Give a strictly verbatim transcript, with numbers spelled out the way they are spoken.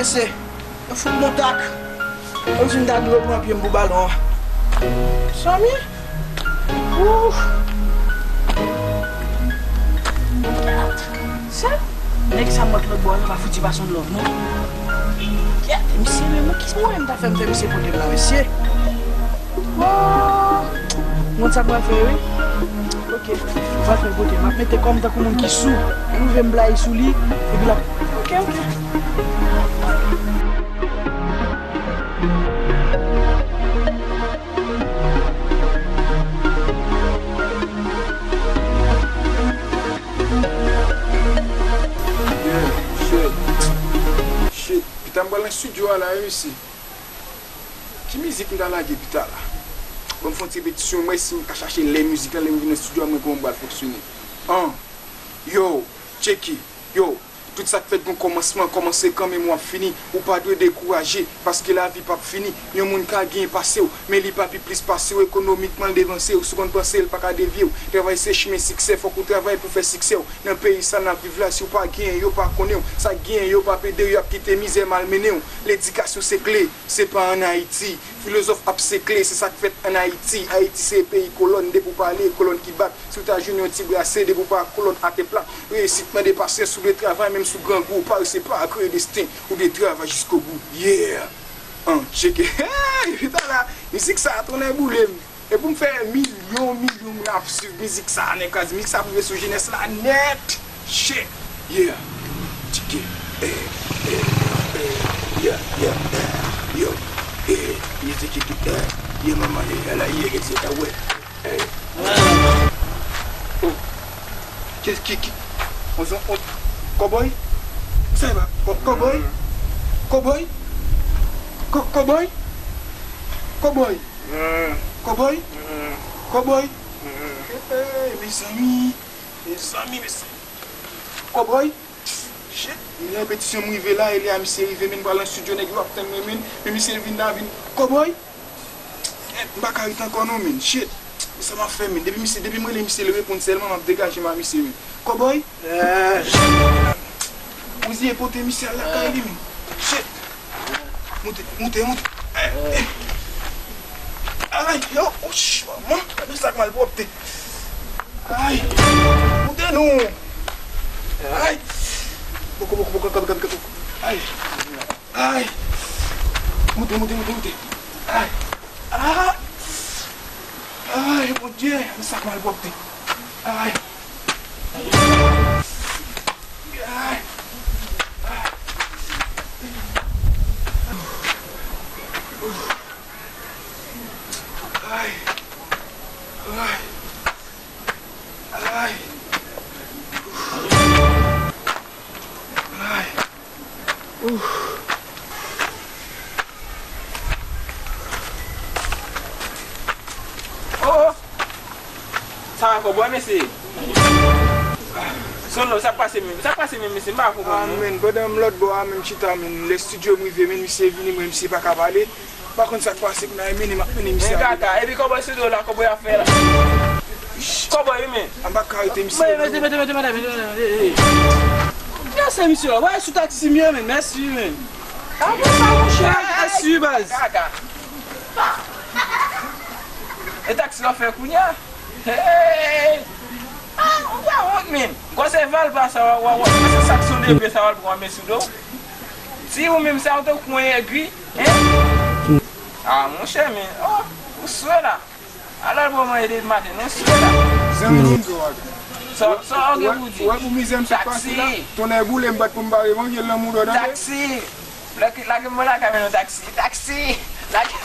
Mesye, yo fout bon tak. Kòmsi m ta dwe pran pye m pou balon an. Zanmi? Ouf! Sa? Nèg sa m wè k lòt bò a, yo pa fouti pa s on love, non. Kèt, misye menm, ki mwayen m ta fè m fè misye pote m la, mesye? Oh! M konn sa m pral fè, wi. Ok, m pral fè l pote. M ap mete kò m tankou moun ki sou. Rive m blayi sou li, epi l ap, ok, ok. Yeah, shit. Shit. Pita m pral nan estidyo a la, wi, mesye. Ki mizik m ta lage pita la? Ban m fè yon ti repetisyon, m wè si m ka chache lè mizik lan, lè m vin nan estidyo a, m wè kòman m pral fonksyone. An, yo, tcheke, yo, tout sa k fèt gon kòmansman, kòmanse kanmenm w ap fini, ou pa dwe dekouraje, paske lavi p ap fini, yon moun ka genyen pase w, men li pa pi plis pase w, ekonomikman l devanse w, si w konn panse l pa ka devye w, travay se chimen siksè, fòk ou travay pou fè siksè w, nan peyi sa n ap viv la, si w pa genyen, yo pa konnen w, sa k genyen, yo p ap ede w, y ap kite mizè malmennen w, ledikasyon se kle. Se pa ann Ayiti. Filozòf ap sekle, se sa k fèt ann Ayiti. Ayiti se peyi kolòn, depi w pale, kolòn ki bat. Si w ta jwenn yon ti brase, depi w pa kolòn atè plat. Reyisit mande pasyans, ou dwe travay, menm si w grangou, parese pa kreye desten, ou dwe travay jiskobou. Yeah! An, tcheke. Hey! Pita la, mizik sa a tounen boule m. E pou m fè milyon, milyon moun ap swiv mizik sa a, nèg kaz mizik sa a pou rive sou jenès la nèt. Shit. Yeah. Tike. Eh, eh, eh. Yeah, yeah, eh. Yo. Eh, mizik ki, eh. Yeah, manman, eh, ala, yeah, get it, eh, wè. Eh. Oh. Ki, ki, ki. On, on, on. Cowboy? Sa e pa. Ko-, cowboy? Cowboy? Ko-, cowboy? Cowboy? Kòbòy! Kòbòy! Kòbòy! Ey, mezanmi! Mezanmi, mezanmi! Kòbòy! Shit! Nan repetisyon m rive la, e lè a misye rive, men m pral nan estidyo, nèg yo ap tann mwen, men, men misye vin la, vin. Kòbòy! Eh, m pa ka ret ankò non, men. Shit! Sa m ap fè, men. Depi misye, depi m rele misye, li reponn sèlman, m ap degaje m a misye, men. Kòbòy! Eh. Oziye pote misye al lakay li, men. Shit. Moute, moute, moute. Eh, eh. Ay, yo, ouch, manman, gade sa k malpwòpte. Ay. Moute non. Ay. Poko, poko, poko, kanpe, kanpe, kanpe. Ay. Ay. Moute, moute, moute, moute. Ay. Ah. Ay, Bondye, gade sa k malpwòpte. Ay. Ay. Ay. Ay. Ay. Ay. Ouf. Oh! Sa va kòbòy, mesye? Solo, sa k pase menm? Sa k pase menm, mesye? M pa konprann, non. Ah, men, pandan m lòt bò a, menm chita, men, lè estidyo m rive, men, misye vini, mwen, misye pa ka pale. M pa konn sa k pase, kounye a, e mennen m ap mennen misye ale. Men kaka, epi kòbòy sou do la, kòbòy ap fè la. Kòbòy, wi, men. An pa ka rete misye. Mèsi, mèsi, mèsi, mèsi, mèsi, mèsi. Gade misye la, wè sou taksi m ye, men, mèsi, men. Apre sa, monchè, mèsi, baz. Kaka. E taksi w ap fè kounye a? Hey! Ah, ou pa wont, men. Kò se valpa sa, w a, w a, w a, se sak sou de pye sa, w al pran men sou do. Si ou menm sa, ou te kwen egri, hein? Ah, monchè, men, oh, ou swe la. Alò, l pran manje depi maten, non, swe la. Zanmi m, sa, sa, ou gen pou di? Wè, pou mizè m sot pase la, tonnè boule m bat pou m pa revanj, l nan mouda, tande? Taksi! Lage, lage m lakay mwen, non, taksi. Taksi! Lage,